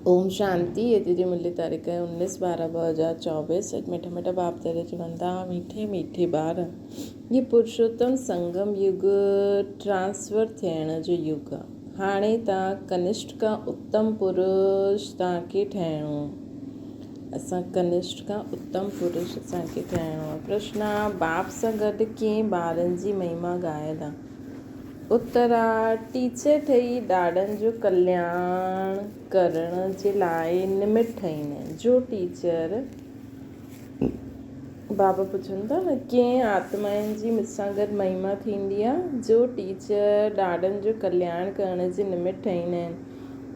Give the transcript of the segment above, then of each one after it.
اوم شانتي اڄ جي ملي تاريخ آهي انيس ٻارهن 2024 اڄ مٺا مٺا باپ دادا چون ٿا ميٺي ميٺي ٻار هي پرشوتم سنگم يگ ٽرانسفر ٿيڻ جو يگ آ هاڻي تان ڪنشٽ کان اتم پرش تان کي ٺهڻو آ اسان ڪنشٽ کان اتم پرش اسان کي ٺهڻو آ پرشن آ باپ سان گڏ ڪئين ٻارن جي مهما ڳايل آ اترا، ٽيچر ٺهي ڏاڏن جو ڪلياڻ ڪرڻ جي لاء نمت ٺهيندا آهن. جو ٽيچر بابا پڇن ٿا نه ڪئين آتمائن جي مون سان گڏ مهما ٿيندي آهي. جو ٽيچر ڏاڏن جو ڪلياڻ ڪرڻ جي نمت ٺهيندا آهن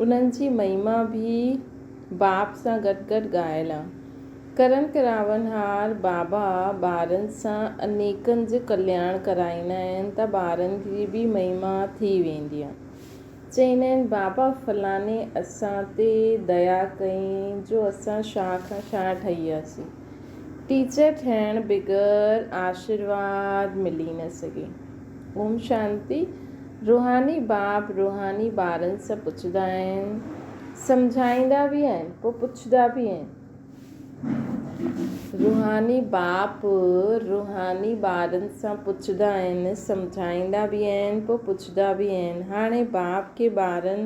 انهن جي مهما به باپ سان گڏ گڏ ڳايل آهي. ڪرن ڪراونهار بابا ٻارن سان انيڪن جو ڪلياڻ ڪرائيندا آهن ته ٻارن جي به مهما ٿي ويندي آهي. چئيندا آهن بابا فلاڻي اسان تي ديا ڪئي جو اسان شاهه کان شاهه ٺهي وياسين. ٽيچر ٺهڻ بغير آشيرواد ملي نه سگهي. اوم شانتي روحاني باپ روحاني ٻارن سان پڇندا آهن سمجهائيندا به آهن پوء پڇندا به آهن. روحاني باپ روحاني ٻارن سان پڇندا آهن، سمجهائيندا به آهن، پوء پڇندا به آهن. هاڻي باپ کي ٻارن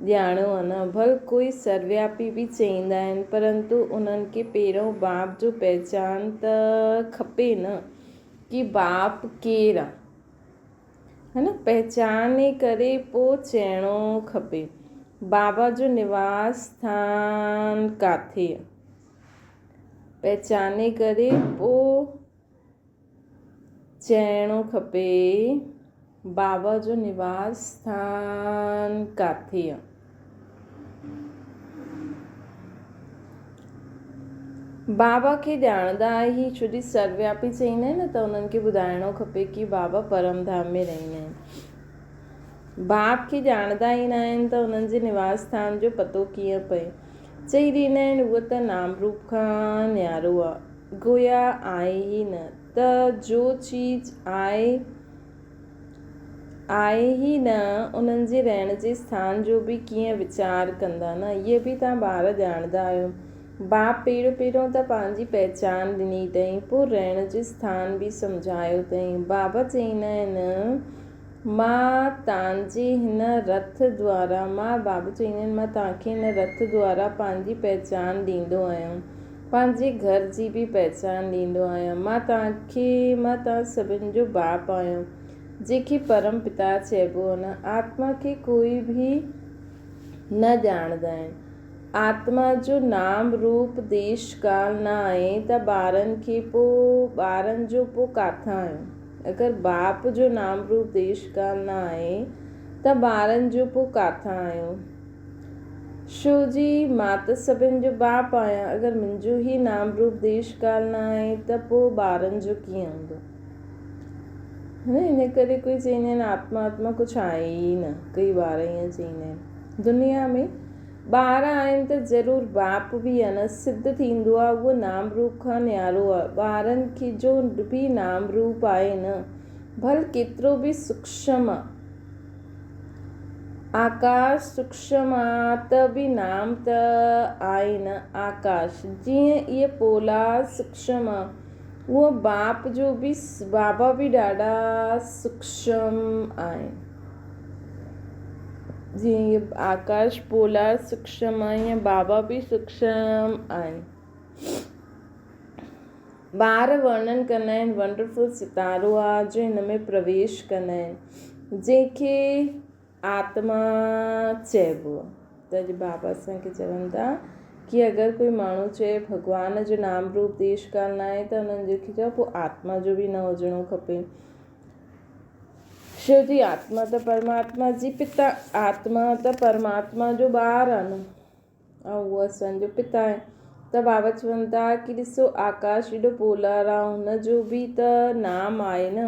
ڄاڻيو آهي نه، ڀل ڪوئي سروياپي به چئيندا آهن، پرنتو انهن کي پهريون باپ جو پهچان ته کپي نه ڪي باپ ڪير آهي. ها نه پهچاني ڪري پو چئڻو کپي. بابا جو نواس اسٿان ڪاٿي آ. پهچاني ڪري پو چئڻو کپي بابا جو نواس اسٿان ڪاٿي آ. بابا کي ڄاڻندا ئي ڇو جي سروياپي چئيندا آهن نه ته انهن کي ٻڌائڻو کپي ڪي بابا پرم ڌام ۾ رهندا آهن. باپ کي ڄاڻندا ئي نه آهن ته انهن جي نواس اسٿان جو پتو ڪيئن پئي. چئي ڏيندا آهن اهو ته نام روپ کان نيارو آ، گويا آهي ئي نه ته جو چيز آهي آهي ئي نه، انهن جي رهڻ جي اسٿان جو به ڪيئن ويچار ڪندا نه، اهي به توهان ٻار ڄاڻندا آهيو. باپ پهريون پهريون ته پنهنجي پهچان ڏني اٿئين، پوء رهڻ جو اسٿان به سمجهايو اٿئين. بابا چئيندا آهن، مان توهان جي هن رٿ دوارا، مان بابا چئيندا آهن، مان توهان کي هن رٿ دوارا پنهنجي پهچان ڏيندو آهيان. پنهنجي گهر جي به پهچان ڏيندو آهيان. مان توهان کي، مان توهان سڀن جو باپ آهيان، جنهن کي پرم پتا چئبو آهي. آتما کي ڪوئي به نه ڄاڻندا آهن. آتما جو نام روپ ديش ڪال نه آهي ته ٻارن کي پوء ٻارن جو پوء ڪاٿان آيو؟ اگر باپ جو نام روپ ديش ڪال نه آهي ته ٻارن جو پوء ڪاٿان آيو؟ شو جي، مان ته سڀن جو باپ آهيان، اگر منهنجو ئي نام روپ ديش ڪال نه آهي ته پوء ٻارن جو ڪيئن هوندو؟ نه ان ڪري ڪوئي چئيندا آهن آتما آتما ڪجهه آهي ئي نه، ڪئي ٻار ائين چئيندا آهن. دنيا ۾ ٻار آهن ته ضرور باپ به آهي نه، سڌ ٿيندو آهي اهو نام روپ کان نيارو آهي. ٻارن کي جو به نام روپ آهي نه، ڀل ڪيترو به سوکشم آهي، آڪاش سوکشم آ ته به نام ته آهي نه آڪاش. جيئن اهي پولاد سوکشم آ اونئن باپ جو به بابا به ڏاڍا سوکشم آهن. جيئن اهي آڪاش پولاد سوکشم آ ائين بابا به سوکشم آهن. ٻار ورڻن ڪندا آهن ونڊرفل ستارو آ جو هن ۾ پرويش ڪندا آهن جنهن کي آتما چئبو آ ته اڄ بابا اسان کي چون ٿا ڪي اگر ڪوئي ماڻهو چئي ڀڳوان جو نام روپ ديش ڪال نه آهي ته انهن جو کي چئو پوء آتما جو به نه هجڻو کپي شو جي آتما ته پرماتما جي پتا آتما ته پرماتما جو ٻار آ نه ۽ اهو اسان جو پتا آهي ته بابا چون ٿا ڪي ڏسو آڪاش ايڏو پولار آهي هن جو به ته نام آهي نه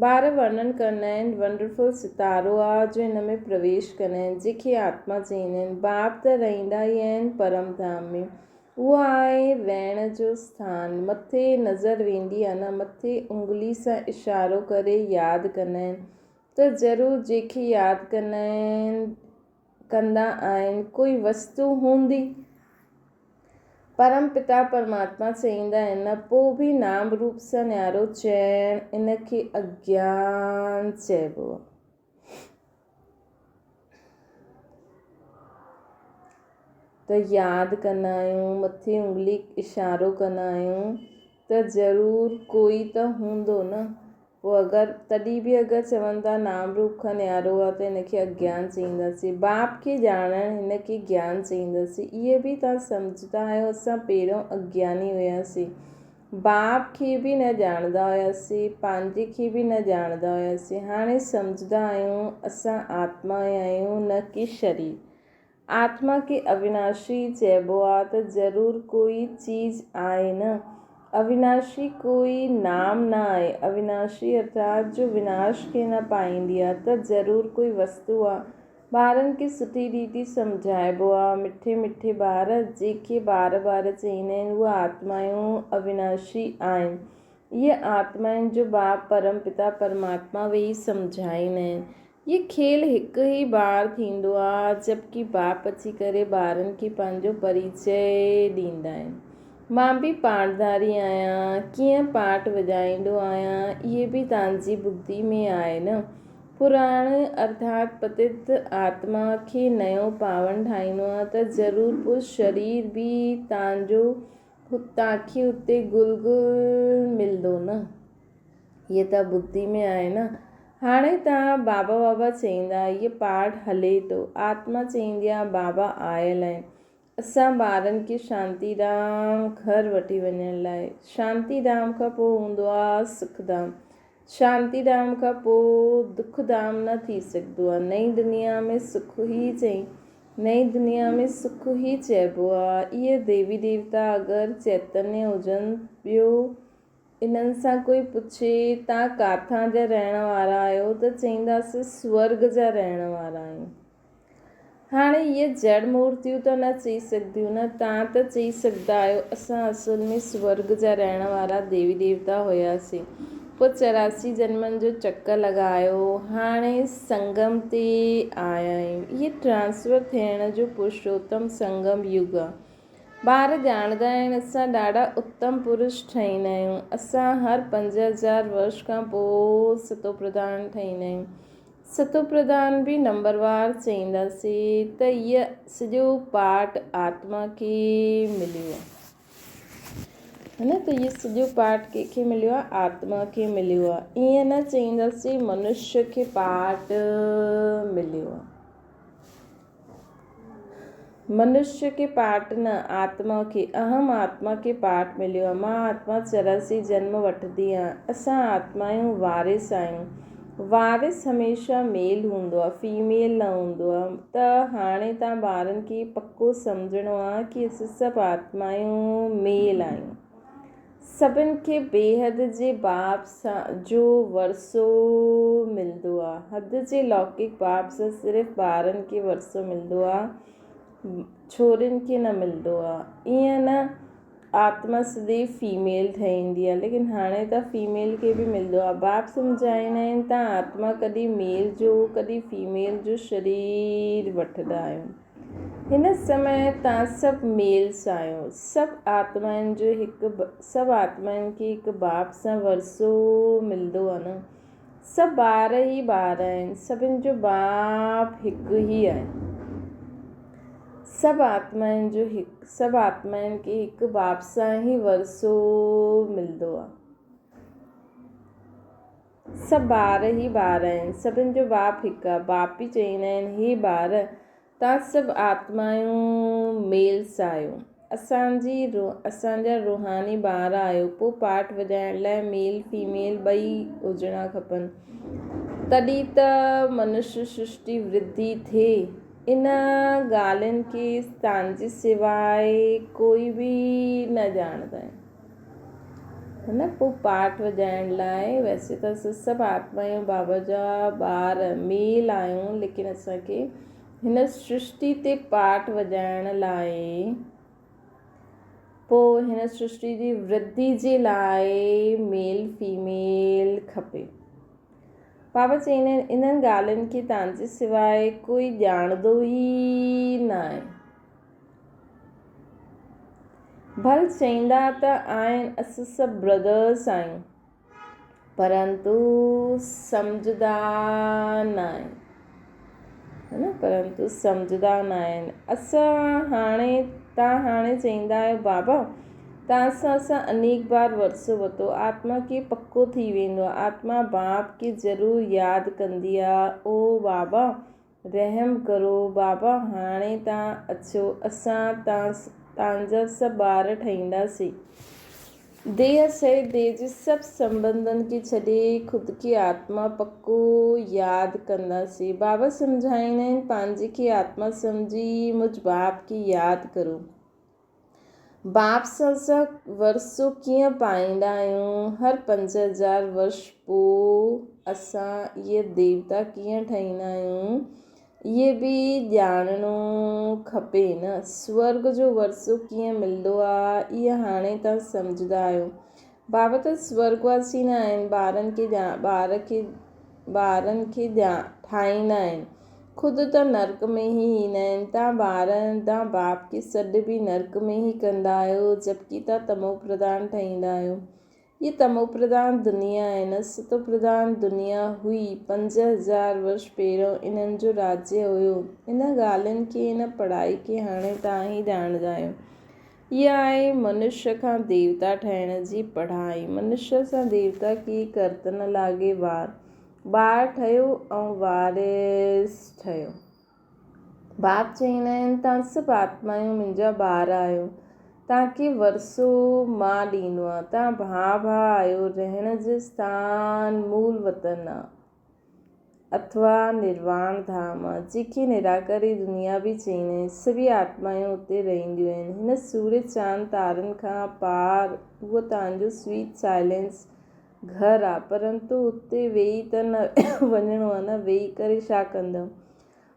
ٻار ورڻن ڪندا آهن ونڊرفل ستارو آهي جو هن ۾ پرويش ڪندا آهن جنهن کي آتما چئيندا آهن باپ ته رهندا ئي آهن پرم ڌام ۾ اهو آهي رهڻ جو اسٿان مٿي نظر ويندي آهي نه مٿي انگلي سان اشارو ڪري ياد ڪندا آهن ته ضرور جنهن کي ياد ڪندا آهن. ڪندا آهن، ڪوئي وستو هوندي. پرم پتا پرماتما چئيندا آهن نه، پوء به نام روپ سان نيارو چئڻ ان کي اگيان چئبو آهي. ته ياد ڪندا آهيون، مٿي انگلي اشارو ڪندا آهيون ته ضرور ڪوئي ته هوندو نه. پوء اگر تڏهن به اگر چون ٿا نام روپ کان نيارو آ ته هن کي اگيان چئينداسين. باپ کي ڄاڻڻ هن کي گيان چئينداسين. اهي به توهان سمجهندا آهيو اسان پهريون اگياني هياسين. باپ کي به نه ڄاڻندا هياسين، پنهنجي کي به نه ڄاڻندا هياسين. هاڻي سمجهندا آهيون اسان آتما آهيون نه ڪي شرير. آتما کي اويناشي چئبو آ ته ضرور ڪوئي چيز آهي نه. اويناشي ڪوئي نام نه آهي. اويناشي ارٿات جو وناش کي نه پائيندي آ ته ضرور ڪوئي وستو آ. ٻارن کي سٺي ريتي سمجهائبو آ. مٺي مٺي ٻار جيڪي بار بار چئيندا آهن اهي آتمايون اويناشي آهن. اهي آتمائن جو باپ پرم پتا پرماتما ويهي سمجهائيندا آهن. هي کيل هڪ ئي بار ٿيندو آ جبڪه باپ اچي ڪري ٻارن کي پنهنجو پريچئه ڏيندا آهن. مان به پاٽڌاري آهيان، ڪيئن پاٽ وڄائيندو آهيان اهي به توهان جي ٻڌي ۾ آهي نه. پراڻ ارٿات پتت آتما کي نيو پاون ٺاهيندو آ ته ضرور پوء شرير به توهان جو توهان کي اتي گل گل ملندو نه. هيء ته ٻڌي ۾ آهي نه. هاڻي توهان بابا بابا چئيندا، هيء پارٽ هلي ٿو. آتما چئيندي آهي، بابا آيل آهن. اسان ٻارن کي شانتي ڌام گهر وٺي وڃڻ لاء. شانتي ڌام کان پوء هوندو آهي سک ڌام. شانتي ڌام کان پوء دک ڌام نه ٿي سگهندو آهي. نئين دنيا ۾ سک ئي چئي. نئين دنيا ۾ سک ئي چئبو آهي. اهي ديوي ديوتا اگر چيتنيه هجن ٻيو انهن سان ڪوئي پڇي، توهان ڪاٿان جا رهڻ وارا آهيو؟ ته چئينداسين، سورڳ جا رهڻ وارا آهيون. هاڻي اهي جڙ مورتيون ته نه چئي سگهنديون نه، توهان ته چئي سگهندا آهيو، اسان اصل ۾ سورڳ جا رهڻ وارا ديوي ديوتا هياسين. پوء 84 جنمن جو چڪر لڳايو، هاڻي سنگم تي آيا آهيون. اهي ٽرانسفر ٿيڻ جو پرشوتم سنگم يگ آهي. ٻار ڄاڻندا آهن اسان ڏاڍا اتم پرش ٺهيندا آهيون. اسان هر 5000 ورش کان پوء ستوپرڌان ٺهيندا آهيون. ستوپرڌان به نمبروار چئينداسين ته هيء سڄو پاٺ آتما کي مليو آهي. نه ته هيء سڄو پاٺ ڪنهن کي مليو آهي؟ آتما کي مليو آهي. ائين نه چئينداسين منشيه کي پاٺ مليو آهي. منشيه کي پاٽ نه، آتما کي، اهم آتما کي پاٽ مليو آهي. مان آتما 84 جنم وٺندي آهيان. اسان آتمائون وارث آهيون. وارث هميشه ميل هوندو آهي، فيميل نه هوندو آهي. ته هاڻي توهان ٻارن کي پڪو سمجهڻو آهي ڪي اسين سڀ آتمائون ميل آهيون. سڀن کي بيحد جي باب سان جو ورثو ملندو آ. حد جي لوڪڪ باب سان صرف ٻارن کي ورثو ملندو آ، ڇورين کي نه ملندو آ. ايئن نه آتما سڌي فيميل ٺهيندي آ، ليڪن هاڻي ته فيميل کي به ملندو آ. باب سمجهائيندا آهن ته آتما ڪڏهن ميل جو ڪڏهن فيميل جو شرير وٺندا آهيون. هن سمي توهان سڀ ميلس آهيو. سڀ آتمائن جو هڪ سڀ آتمائن کي هڪ باپ سان ورثو ملندو آهي نه. سڀ ٻار ئي ٻار آهن. سڀن جو باپ هڪ ئي آهي. سڀ آتمائن جو هڪ سڀ آتمائن کي هڪ باپ سان ئي ورثو ملندو آهي. سڀ ٻار ئي ٻار آهن. سڀن جو باپ هڪ آهي. باپ ئي چئيندا آهن، هي ٻار، توهان سڀ آتمائون ميلس آهيو. اسان جي اسان جا روحاني ٻار آهيو. پوء پاٺ وڄائڻ لاء ميل فيميل ٻئي هجڻا کپن. تڏهن ته منش سرشٽي ورڌي ٿئي. ان ڳالهين کي توهان جي سواء ڪوئي به نه ڄاڻندو آهي. نه پوء پاٺ وڄائڻ لاء ويسي ته اسان سڀ آتمايون بابا جا ٻار ميل آهيون ليڪن اسان کي هن سرشٽي تي پاٺ وڄائڻ لاء پوء هن سرشٽي جي ورڌي جي لاء ميل فيميل کپي. بابا چئيندا آهن، انهن ڳالهين کي توهان جي سواء ڪوئي ڄاڻندو ئي ناهي. ڀل چئيندا ته آهن اسين سڀ برادرس آهيون پرنتو سمجهندا ناهن نه پرنتو سمجهندا ناهن اسان هاڻي تان هاڻي چئيندا آهيو بابا تان سان اسان انيڪ بار ورثو ورتو آتما کي پڪو ٿي ويندو آهي آتما باپ کي ضرور ياد ڪندي آهي او بابا رحم ڪرو بابا هاڻي تان اچو اسان تانجا سڀ ٻار ٺهينداسين. ديهه سهت ديهه جي سڀ سنٻنڌن کي ڇڏي خود کي آتما پڪو ياد ڪنداسين. بابا سمجهائيندا آهن پنهنجي کي آتما سمجهي مجھ باپ کي ياد ڪرو. باپ سان اسان ورثو ڪيئن پائيندا آهيون؟ هر 5000 ورش پوء اسان اهي ديوتا ڪيئن ٺهيندا آهيون؟ اهي به ڄاڻڻو کپي نه. سورڳ جو ورثو ڪيئن ملندو آهي، اهي هاڻي توهان سمجهندا آهيو. بابا ته سورڳ واسي نه آهن، ٻارن کي ٻار کي ٻارن کي ٺاهيندا آهن. خود ته نرڪ ۾ ئي ايندا آهن. تان ٻارن تان باپ کي سڏ به نرڪ ۾ ئي ڪندا آهيو، جبڪه تان تمو پرڌان ٺهيندا آهيو. هيء تمو پرڌان دنيا آهي نه ستو پرڌان دنيا هئي. 5000 ورش پهريون انهن جو راجيه هيو. انهن ڳالهين کي، ان پڙهائي کي هاڻي تان ئي ڄاڻندا آهيو. اها آهي منشيه کان ديوتا ٺهڻ جي پڙهائي. منشيه سان ديوتا ڪي ڪرت نه لاڳي وار. ٻار ٺهيو ۽ وارث ٺهيو. باپ چئيندا آهن، توهان سڀ آتمايون منهنجا ٻار آهيو. توهان کي ورثو مان ڏيندو آهيان. توهان ڀاء ڀاء آهيو. رهڻ جو اسٿان مول وطن آهي اٿوا نرواڻ ڌام آهي، جنهن کي نراڪاري دنيا به چئيندا آهن. سڀئي آتمايون اتي رهنديون آهن. هن سورج، چاند، تارن کان پار اهو توهان جو سويٽ سائلينس گهر آ، پرنتو اتي ويهي ته نه وڃڻو آ نه، ويهي ڪري ڇا ڪندؤ؟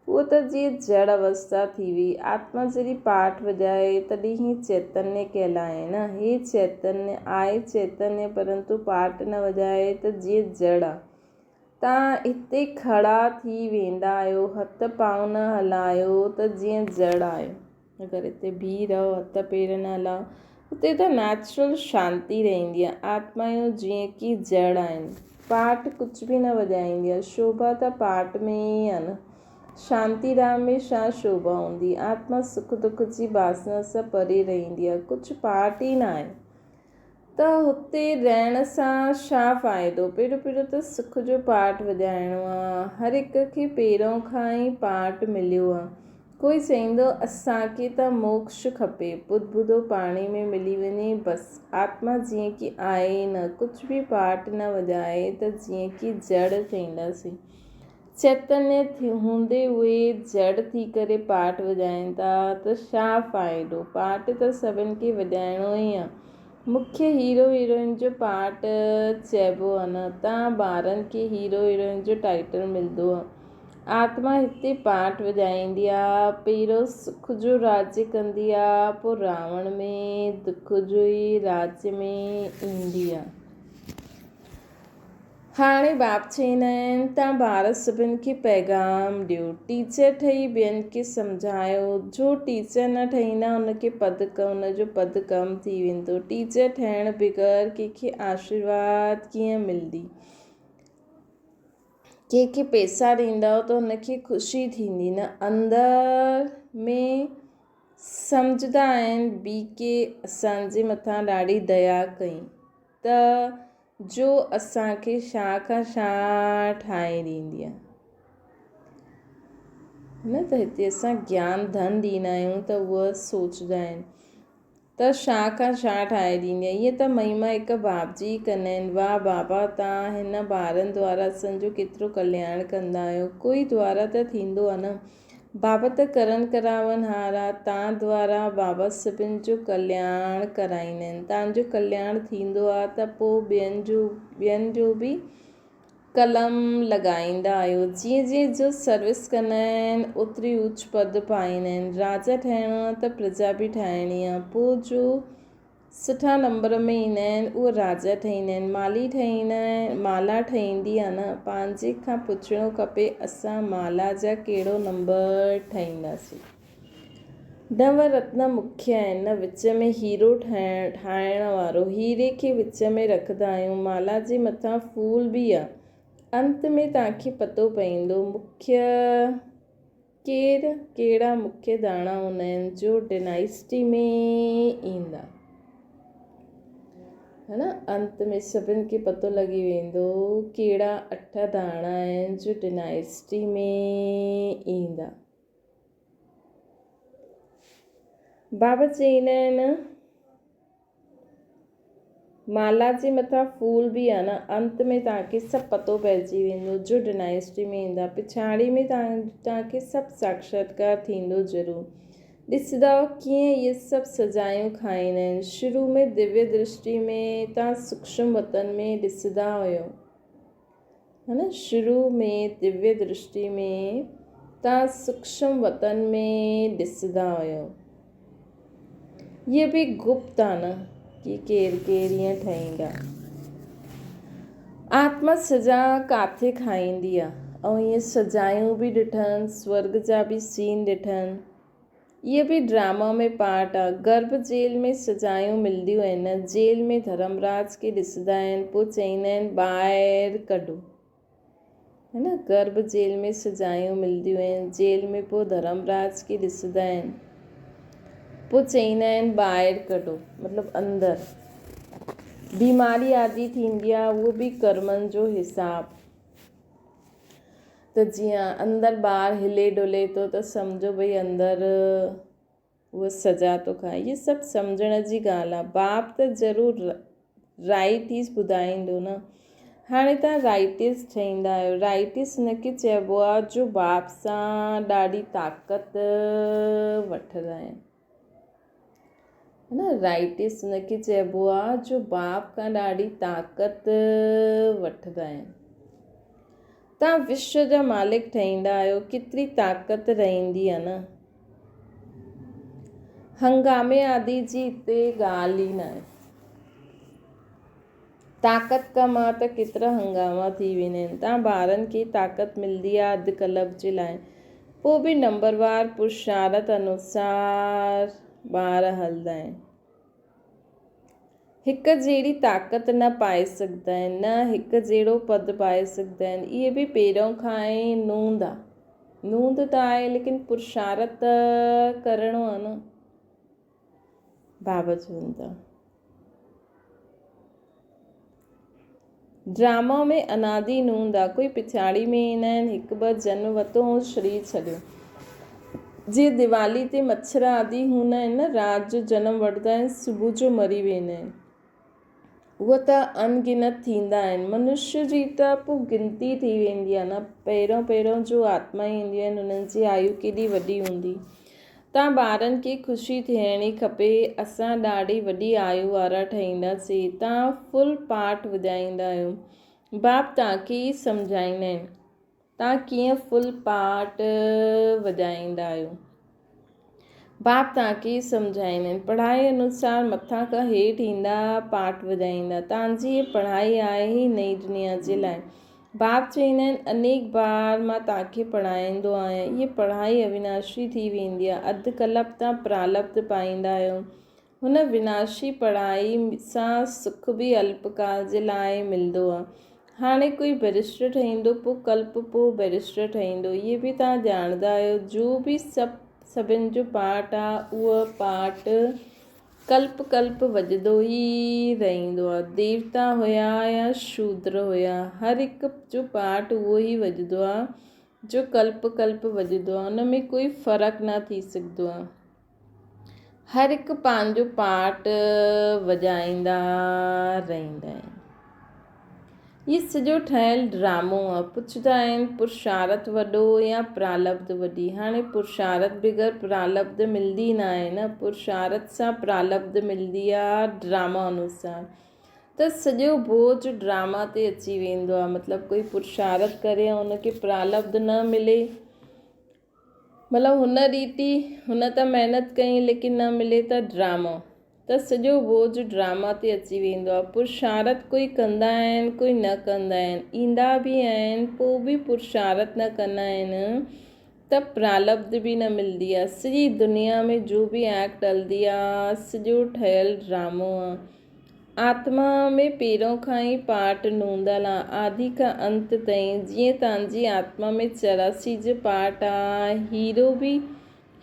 اهو ته جيئن جڙ اوستا ٿي وئي. آتما جڏهن پاٺ وڄائي، تڏهن هي چيتنيه ڪهلائي نه. هي چيتنيه، آهي چيتنيه، پرنتو پاٺ نه وڄائي ته جيئن جڙ آ. تان هتي کڙا ٿي ويندا آهيو، هٿ پانء نه هلايو ته جيئن جڙ آهيو. اگر هتي بيهي رهو، هٿ پير نه هلايو، اتي ته نيچرل شانتي رهندي آهي. آتمائون جيئن ڪي جڙ آهن. پاٺ ڪجهه به نه وڄائيندي آهي. شوڀا ته پاٺ ۾ ئي آهي نه. شانتي ڌام ۾ ڇا شوڀا هوندي؟ آتما سک دک جي باسنا سان پري رهندي آهي. ڪجهه پاٺ ئي نه آهي. ته هتي رهڻ سان ڇا فائدو؟ پهريون پهريون ته سک جو پاٺ وڄائڻو آ. هر هڪ کي پهريون کان ئي پاٺ مليو آ. ڪوئي چئيندو اسان کي ته موڪش کپي، ٻڌ ٻڌو پاڻي ۾ ملي وڃي بس. آتما جيئن ڪي آهي ئي نه، ڪجهه به پاٺ نه وڄائي ته جيئن ڪي جڙ چئينداسين. چيتنيه هوندي اهي جڙ ٿي ڪري پاٽ وڄائين ٿا ته ڇا فائدو؟ پاٽ ته سڀن کي وڄائڻو ئي آ. مکيه هيرو هيروئن جو پاٽ چئبو آ نه تان ٻارن کي هيرو هيروئن جو ٽائيٽل ملدو آ. آتما هتي پاٽ وڄائيندي آ، پهريون سک جو راڄ ڪندي آ پوء راوڻ ۾ دک جو ئي راڄ ۾ ايندي آ. هاڻي باپ چئيندا آهن ته ٻار سڀن کي پيغام ڏيو. ٽيچر ٺهي ٻين کي سمجهايو. جو ٽيچر نه ٺهيندا ان کي پد ان جو پد ڪم ٿي ويندو. ٽيچر ٺهڻ بغير ڪنهن کي آشيرواد ڪيئن ملدي. ڪنهن کي پئسا ڏيندؤ ته ان کي خوشي ٿيندي نه اندر ۾ سمجهندا آهن بي ڪي اسان جي مٿان ڏاڍي ديا ڪئي ته جو اسان کي ڇا کان ڇا ٺاهي ڏيندي آهي نه ته هتي اسان گيان ڌن ڏيندا آهيون ته اهي سوچندا آهن ته ڇا کان ڇا ٺاهي ڏيندي آهي ائين ته مهما هڪ باپ جي ئي ڪندا آهن واهه بابا تان هن ٻارن دوارا اسان جو ڪيترو ڪلياڻ ڪندا آهيو ڪوئي دوارا ته ٿيندو آهي نه بابا ته ڪرڻ ڪراون هارا، تان دوارا بابا سڀن جو ڪلياڻ ڪرائيندا آهن. تان جو ڪلياڻ ٿيندو آ ته پو ٻين جو ٻين جو به قلم لڳائيندا آهيو. جيئن جيئن جو سروس ڪندا آهن اوتري اوچ پد پائيندا آهن. راجا ٺهڻو آ ته پرجا به ٺاهڻي آ. پو جو سٺا نمبر ۾ ايندا آهن اهي راجا ٺهيندا آهن مالي ٺهيندا آهن مالا ٺهيندي آهي نه پنهنجي کان پڇڻو کپي اسان مالا جا ڪهڙو نمبر ٺهينداسين نو رتن مکيه آهن نه وچ ۾ هيرو ٺاهڻ ٺاهڻ وارو هيري کي وچ ۾ رکندا آهيون مالا جي مٿان ڦول به آهي انت ۾ توهان کي پتو پوندو مکيه ڪير ڪهڙا مکيه داڻا هوندا آهن جو ڊنائسٽي ۾ ايندا ها نه انت ۾ سڀن کي پتو لڳي ويندو ڪهڙا اٺ داڻا آهن جو ڊنائسٽي ۾ ايندا. بابا چئيندا آهن مالا جي مٿان ڦول به آ نه انت ۾ توهان کي سڀ پتو پئجي ويندو جو ڊنائسٽي ۾ ايندا پڇاڙي ۾ توهان کي سڀ ساڪشاتڪار ٿيندو ضرور ڏسندؤ ڪيئن اهي سڀ سزايون کائيندا آهن شروع ۾ دويه درشٽي ۾ توهان سوڪشم وطن ۾ ڏسندا هيو ها نه شروع ۾ دويه درشٽي ۾ توهان سوڪشم وطن ۾ ڏسندا هيو. هيء به گپت آ نه ڪي ڪير ڪير ائين ٺهيندا. آتما سزا ڪاٿي کائيندي آ ۽ ائين سزايون به ڏٺن سورڳ جا به سين ڏٺن. اهي به ڊراما ۾ پارٽ آ. گرڀ جيل ۾ سزايون ملديون آهن. جيل ۾ ڌرمراج کي ڏسندا آهن پوء چئيندا آهن ٻاهر ڪڍو. هي نه گرڀ جيل ۾ سزايون ملديون آهن جيل ۾ پوء ڌرمراج کي ڏسندا آهن پوء چئيندا آهن ٻاهر ڪڍو مطلب اندر بيماري آدي ٿيندي آ اهو به ڪرمن جو حساب. ته جيئن اندر ٻار هلي ڊلي ٿو ته سمجهو ڀئي اندر اهو سزا ٿو کائي. هي سڀ سمجهڻ جي ڳالهه آهي. باپ ته ضرور رائٽ ئي ٻڌائيندو نه. هاڻي توهان رائٽس ٺهيندا آهيو. رائٽس هن کي چئبو آهي جو باپ سان ڏاڍي طاقت وٺندا آهن. نه رائٽس ان کي چئبو آ جو باپ کان ڏاڍي طاقت وٺندا آهن. تان وشو جا مالڪ ٺهيندا آهيو ڪيتري طاقت رهندي آ نه. هنگامي آدي جي هتي ڳالهه ئي ناهي. طاقت ڪم آ ته ڪيترا هنگاما ٿي ويندا آهن. تان ٻارن کي طاقت ملدي آ اڌ ڪلب جي لاء. پوء به نمبروار پرشارت انوسار ٻار هلندا آهن. هڪ جهڙي طاقت نه پائي سگهندا آهن، نه هڪ جهڙو پد پائي سگهندا آهن. اهي به پهريون کان ئي نوند آ. نوند ته آهي ليڪن پرشارت ته ڪرڻو آ نه. بابا چون ٿا. ڊرامو ۾ انادي نوند آ ڪوئي پڇاڙي ۾ ايندا آهن هڪ ٻه جنم وتو ۽ شرير ڇڏيو. جيئن ديوالي تي مڇر آدي هوندا آهن نه رات جو جنم وٺندا آهن صبح جو مري ويندا آهن. اهي ته ان گنت ٿيندا آهن. منشي جي ته پوء گنتي ٿي ويندي آهي نه پهريون پهريون جو آتمائون اينديون آهن انهن جي آيو ڪيڏي وڏي هوندي. تان ٻارن کي خوشي ٿيڻي کپي اسان ڏاڍي وڏي آيو وارا ٺهينداسين تان فل پاٺ وڄائيندا آهيو باپ تان کي ئي سمجهائيندا آهن تان ڪيئن فل پاٺ وڄائيندا آهيو باپ تان کي ئي سمجهائيندا آهن پڙهائي انوسار مٿان کان هيٺ ايندا پاٺ وڄائيندا تان جي پڙهائي آهي ئي نئين دنيا جي لاء باپ چئيندا آهن، انيڪ بار مان توهان کي پڙهائيندو آهيان، هيء پڙهائي اويناشي ٿي ويندي آهي، اڌ ڪلپ توهان پرالبڌ پائيندا آهيو. هن وناشي پڙهائي سان سک به الپ ڪال جي لاء ملندو آهي. هاڻي ڪوئي بئريسٽر ٺهيندو، پوء ڪلپ پوء بئريسٽر ٺهيندو. اهي به توهان ڄاڻندا آهيو. جو به سڀ سڀن جو پارٽ آهي، اهو پارٽ ڪلپ ڪلپ وڄندو ئي رهندو آ. ديوتا هيا يا شودر هيا، هر هڪ جو پارٽ اهو ئي وڄندو آ جو ڪلپ ڪلپ وڄندو آ، ان ۾ ڪوئي فرق نه ٿي سگهندو آ. هر هڪ پنهنجو پارٽ وڄائيندا رهندا آهن. هي سڄو ٺهيل ڊرامو آ. پڇندا آهن پرشارٿ وڏو يا پرالبڌ وڏي؟ هاڻي پرشارٿ بغير پرالبڌ ملدي ناهي نه. پرشارٿ سان پرالبڌ ملدي آ ڊراما انوسار. ته سڄو بوجھ ڊراما تي اچي ويندو آ. مطلب ڪوئي پرشارٿ ڪري ۽ ان کي پرالبڌ نه ملي. مطلب هن ريتي هن ته محنت ڪئي ليڪن نه ملي ته ڊرامو. ته سڄو بوجهه ڊراما تي اچي ويندو آهي. پرشارت ڪوئي ڪندا آهن ڪوئي نه ڪندا آهن. ايندا به آهن پوء به پرشارت نه ڪندا آهن ته پرالبڌ به نه ملدي آهي. سڄي دنيا ۾ جو به ايڪٽ هلدي آهي سڄو ٺهيل ڊرامو آهي. آتما ۾ پهريون کان ئي پارٽ نوندل آهي آدي کان انت تائين. جيئن تانجي آتما ۾ 84 جو پارٽ آهي هيرو به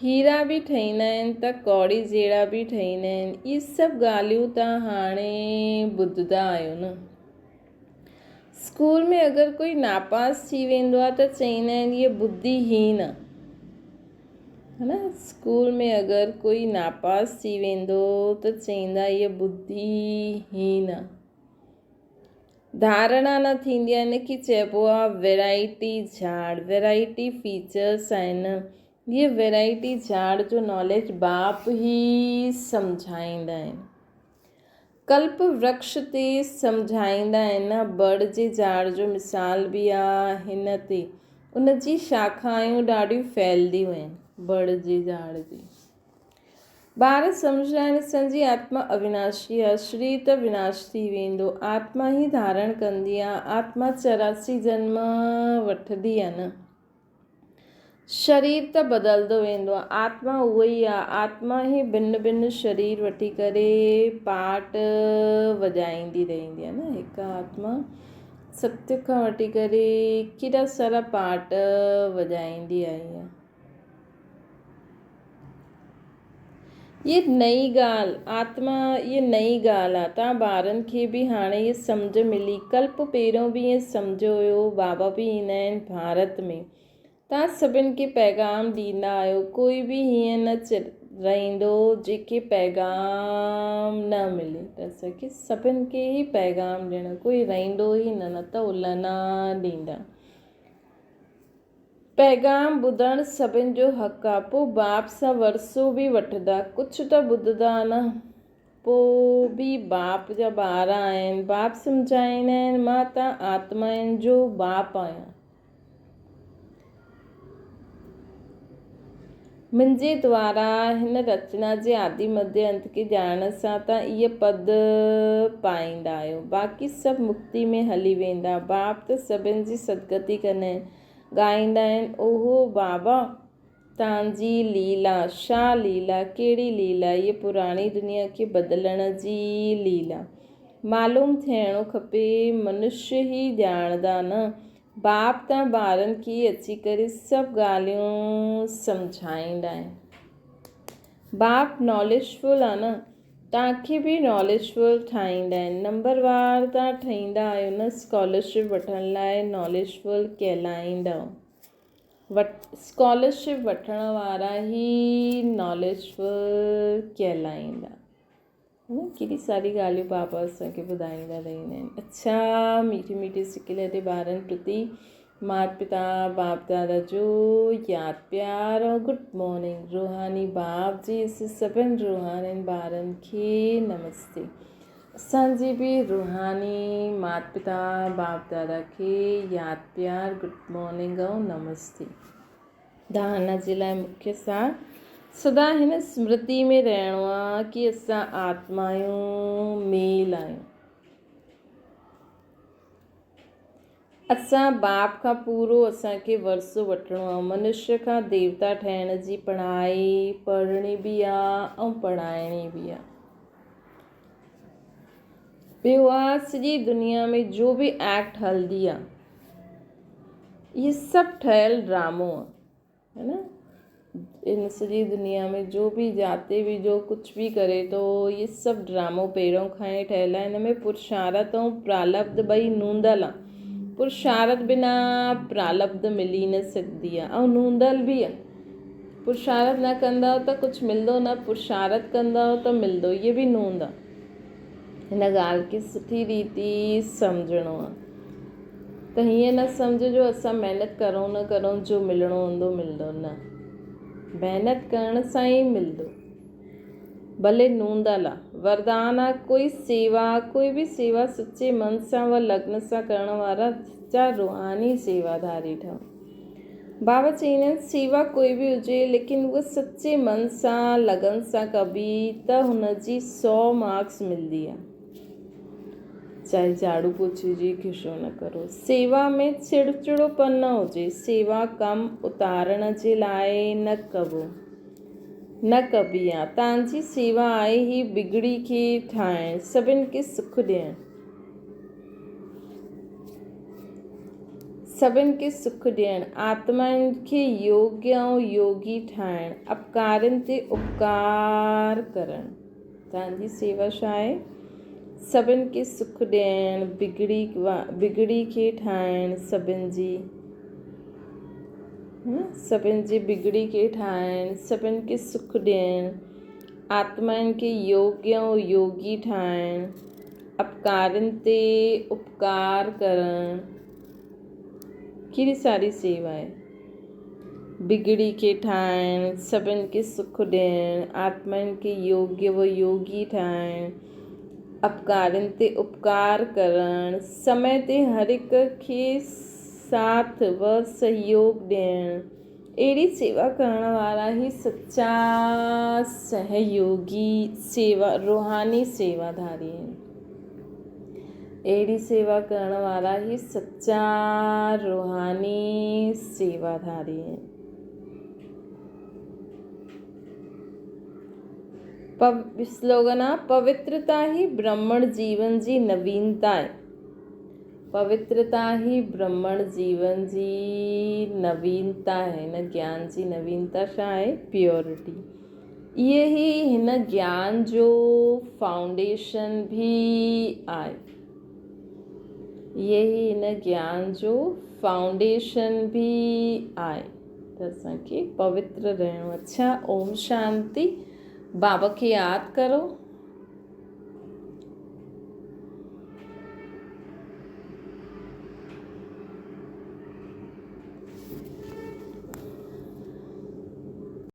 هيرا به ٺهيندا آهن ته ڪوڙي جهڙا به ٺهيندا آهن. اهي سڀ ڳالهيون توهان هاڻي ٻڌندا آهيو نه. اسڪول ۾ اگر ڪوئي ناپاس ٿي ويندو آهي ته چئيندا آهن اهي ٻڌي هين آهي. ها نه اسڪول ۾ اگر ڪوئي ناپاس ٿي ويندو ته چئيندا اهي ٻڌي هين آهي. ڌارڻا نه ٿيندي آهي ان کي چئبو آهي ويرائٽي جھاڙ ويرائٽي فيچرس آهن هي ويرائٽي جھاڙ جو ناليج باپ ئي سمجھائيندا آهن ڪلپ ورڪش تي سمجھائيندا آهن بڙ جي جھاڙ جو مثال به آهي هن تي ان جي شاخائون ڏاڍيون ڦهلديون آهن بڙ جي جھاڙ جي ٻار سمجهندا آهن اسان جي آتما اويناشي آهي، شرير ته وناش ٿي ويندو، آتما ئي ڌارڻ ڪندي آهي، آتما 84 جنم وٺندي آهي نه. شرير ته بدلندو ويندو آهي، آتما اها ئي آهي، آتما ئي ڀن ڀن شرير وٺي ڪري پاٽ وڄائيندي رهندي آهي نه. هڪ آتما ستيگ کان وٺي ڪري ڪيڏا سارا پاٽ وڄائيندي آئي آهي. هيء نئين ڳالهه، آتما، هيء نئين ڳالهه آ. توهان ٻارن کي به هاڻي هيء سمجهه ملي. ڪلپ پهريون به ائين سمجهيو هيو. بابا به ايندا آهن ڀارت ۾. توهان سڀن کي پيغام ڏيندا آهيو. ڪوئي به هيئن نه رهندو جنهن کي پيغام نه ملي. ته اسان کي سڀن کي ئي پيغام ڏيڻو. ڪوئي رهندو ئي نه، نه ته الهنا ڏيندا. پيغام ٻڌڻ سڀن جو حق آ. پو باپ سان ورثو به وٺندا. ڪجهه ته ٻڌندا نه. پو به باپ جا ٻار آهن. باپ سمجهائيندا آهن مان ته آتمائن جو باپ آهيان. منهنجي دوارا هن رچنا جي آدي مڌيه انت کي ڄاڻڻ سان ته اهي پد پائيندا آهيو. باقي سڀ مڪتي ۾ هلي ويندا. باپ ته سڀن جي سدگتي ڪندا آهن. ڳائيندا آهن، اوهو بابا تان جي ليلا، شا ليلا، ڪهڙي ليلا، هيء پراڻي دنيا کي بدلڻ جي ليلا. معلوم ٿيڻو کپي، منشي ئي ڄاڻندا نه. باپ ته ٻارن کي اچي ڪري سڀ ڳالهيون سمجهائيندا آهن. باپ ناليجفل آ نه، توهان کي به ناليجفل ٺاهيندا آهن. نمبر وار توهان ٺهيندا آهيو نه، اسڪالرشپ وٺڻ لاء ناليجفل ڪهلائيندؤ. اسڪالرشپ وٺڻ وارا ئي ناليجفل ڪهلائيندا. ڪيڏي ساري ڳالهيون بابا اسان کي ٻڌائيندا رهندا آهن. اڇا ميٺي ميٺي سڪيلڌي ٻارن پرتي مات پتا باپ دادا جو ياد پيار ۽ گڊ مارننگ. روحاني باپ جي اس سڀن روحانين ٻارن کي نمستي. اسان جي به روحاني مات پتا باپ دادا کي ياد پيار گڊ مارننگ ۽ نمستي. دان جي لاء مکيه سار سدا هن سمرتي ۾ رهڻو آ ڪي اسان آتمايون ميل آهيون. اسان باپ کان پورو اسان کي ورثو وٺڻو آ. منشيه کان ديوتا ٺهڻ جي پڙهائي پڙهڻي به آ ۽ پڙهائڻي به آ. ٻيو آ سڄي دنيا ۾ جو به ايڪٽ هلدي آ. اهي سڀ ٺهيل ڊرامو آ هي نه ان سڄي دنيا ۾ جو به جاتي به جو ڪجهه به ڪري ٿو اهي سڀ ڊرامو پهريون کان ئي ٺهيل آهي هن ۾ پرشارت ۽ پرالبڌ ٻئي نوندل آ پرشارت بنا پرالبڌ ملي نه سگهندي آ ۽ نوندل به آ پرشارت نه ڪندؤ ته ڪجهه ملندو نه پرشارت ڪندؤ ته ملندو اهي به نوند آ هن ڳالهه کي سٺي ريتي سمجهڻو آ ته هيئن نه سمجهه جو اسان محنت ڪرون نه ڪرون جو ملڻو هوندو ملندو نه محنت ڪرڻ سان ئي ملندو ڀلي نوندل آ وردان آ ڪوئي سيوا ڪوئي به سيوا سچي من سان و لگن سان ڪرڻ وارا سچا روحاني سيواڌاري ٺهو. بابا چئيندا آهن سيوا ڪوئي به هجي ليڪن اها سچي من سان لگن سان ڪبي ته هن جي سو مارڪس ملدي آهي. چاهي جهاڙو پوڇي هجي کشو نه ڪرو. سيوا ۾ چڙچڙوپن نه هجي. سيوا ڪم اتارڻ جي لاء نه ڪبو نه ڪبي آهي. تان جي سيوا آهي هي بگڙي کي ٺاهڻ سڀن کي سک ڏيڻ. سڀن کي سک ڏيڻ، آتمائن کي يوگيه ۽ يوگي ٺاهڻ، اپڪارين تي اپڪار ڪرڻ. توهان جي سيوا ڇا آهي؟ سڀن کي سک ڏيڻ، بگڙي بگڙي کي ٺاهڻ، سڀن جي سڀن جي بگڙي کي ٺاهڻ، سڀن کي سک ڏيڻ، آتمائن کي يوگيه ۽ يوگي ٺاهڻ. اپڪارين تي اپڪار ڪرڻ ڪيڏي ساري سيوا آهي. بگڙي کي ٺاهڻ، سڀن کي سک ڏيڻ، آتمائن کي يوگيه و يوگي ٺاهڻ، اپڪارين تي اپڪار ڪرڻ، سمي تي هر هڪ کي ساٿ و سهيوگ ڏيڻ. اهڙي سيوا ڪرڻ وارا ئي سچا سهيوگي سيوا روحاني سيواڌاري آهن. اهڙي سيوا ڪرڻ وارا ئي سچا روحاني سيواڌاري آهن. سلوگن آ پوترتا ئي برهمڻ جيون جي نوينتا آهي. پوترتا ئي برهمڻ جيون جي نوينتا آهي. هن گيان جي نوينتا ڇا آهي؟ Purity. اهي ئي هن گيان جو فائونڊيشن به آهي. اهي ئي هن گيان جو فائونڊيشن به آهي ته اسان کي پوتر رهڻو. اڇا اوم شانتي. بابا کي ياد ڪرو.